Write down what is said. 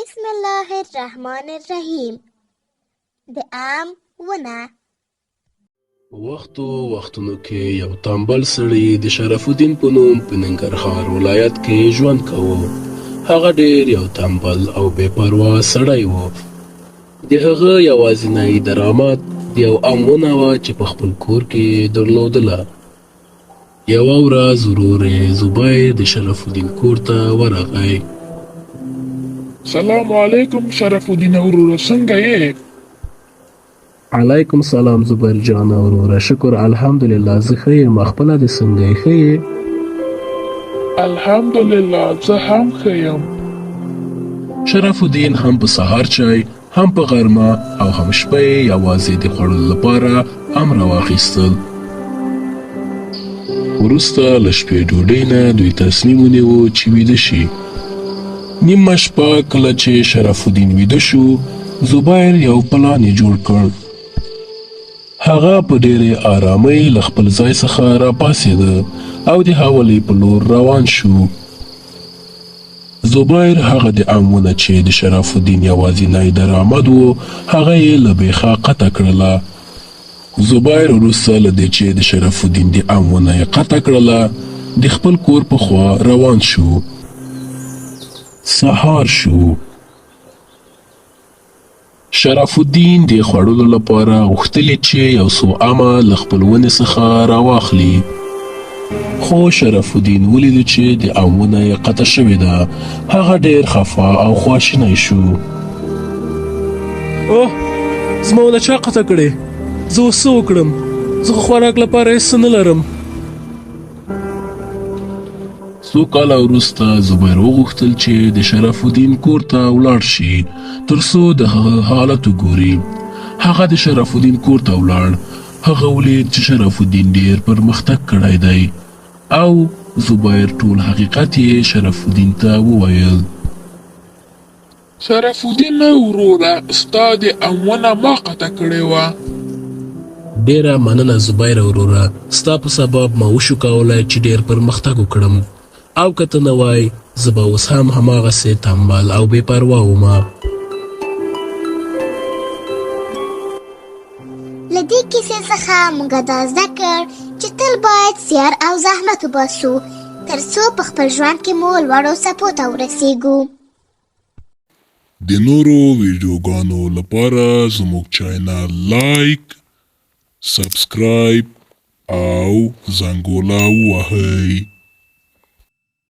بسم الله الرحمن الرحیم د ام ونه. وختو وختونو کې یو تنبل سړي د شرف الدین په نوم په ننګرهار ولایت کې ژوند کاوه. هغه ډیر یو تنبل او بې پروا سړی و. د هغه یوازینی درآمد د یو ام ونه وه چې په خپل کور کې یې درلودله. یوه ورځ ورور یې زبیر د شرف الدین کور ته ورغی. سلام علیکم شرف الدین وروره، څنګه یې؟ علیکم سلام زبیر جانه وروره، شکر الحمدلله زه ښه یم، خپله دې څنګه یې، ښه یې؟ الحمدلله زه هم ښه یم. شرف الدین هم په سهار چای، هم په غرمه او هم شپه یې یوازې د خوړلو لپاره ام راواخیستل. وروسته له شپې ډوډۍ نه دوی تصمیم ونیو چې ویده شي. نیمه شپه کله چې شرف الدین ویده شو، زبیر یو پلان یې جوړ کړ. هغه په ډېرې آرامۍ له خپل ځای څخه راپاڅېده او د حولۍ په لور روان شو. زبیر هغه د ام ونه چې د شرف الدین یوازینی درآمد و، هغه یې له بېخه قطع کړله. زبیر وروسته له دې چې د شرف الدین د ام ونه یې قطع کړله، د خپل کور په خوا روان شو. سهار شو. شرف الدین د خوړلو لپاره غوښتلي چې یو څو امه له خپل ونې څخه راواخلي، خو شرف الدین ولیدو چې د ام ونه یې قطع شوې ده. هغه ډېر خفه او خواشینی شو. اوه، زما ونه چا قطع کړې؟ زه اوس څه وکړم؟ زه خو خوراک لپاره هېڅ څه نه لرم. څو کاله وروسته زبیر وغوښتل چې د شرف الدین کور ته ولاړ شي تر څو د هغه حالت وګوري. هغه د شرف الدین کور ته ولاړ. هغه ولید چې شرف الدین ډیر پرمختګ کړی دی او زبیر ټول حقیقت یې شرف الدین ته وویل. شرف الدینه وروره، ستا د ام ونه ما قطع کړې وه. ډېره مننه زبیره وروره، ستا په سبب ما وشو کولای چې ډېر پرمختګ وکړم او که ته نه وای زه به اوس هم هماغسې تنبل او بې پروا وم. له دې کیسې څخه موږ دا زده کړ چې تل باید زیار او زحمت وباسو تر څو په خپل ژوند کې مو لوړو څپو ته ورسیږو. د نورو ویډیوګانو لپاره زموږ چینل لایک، سبسکرایب او زنګوله ووهئ.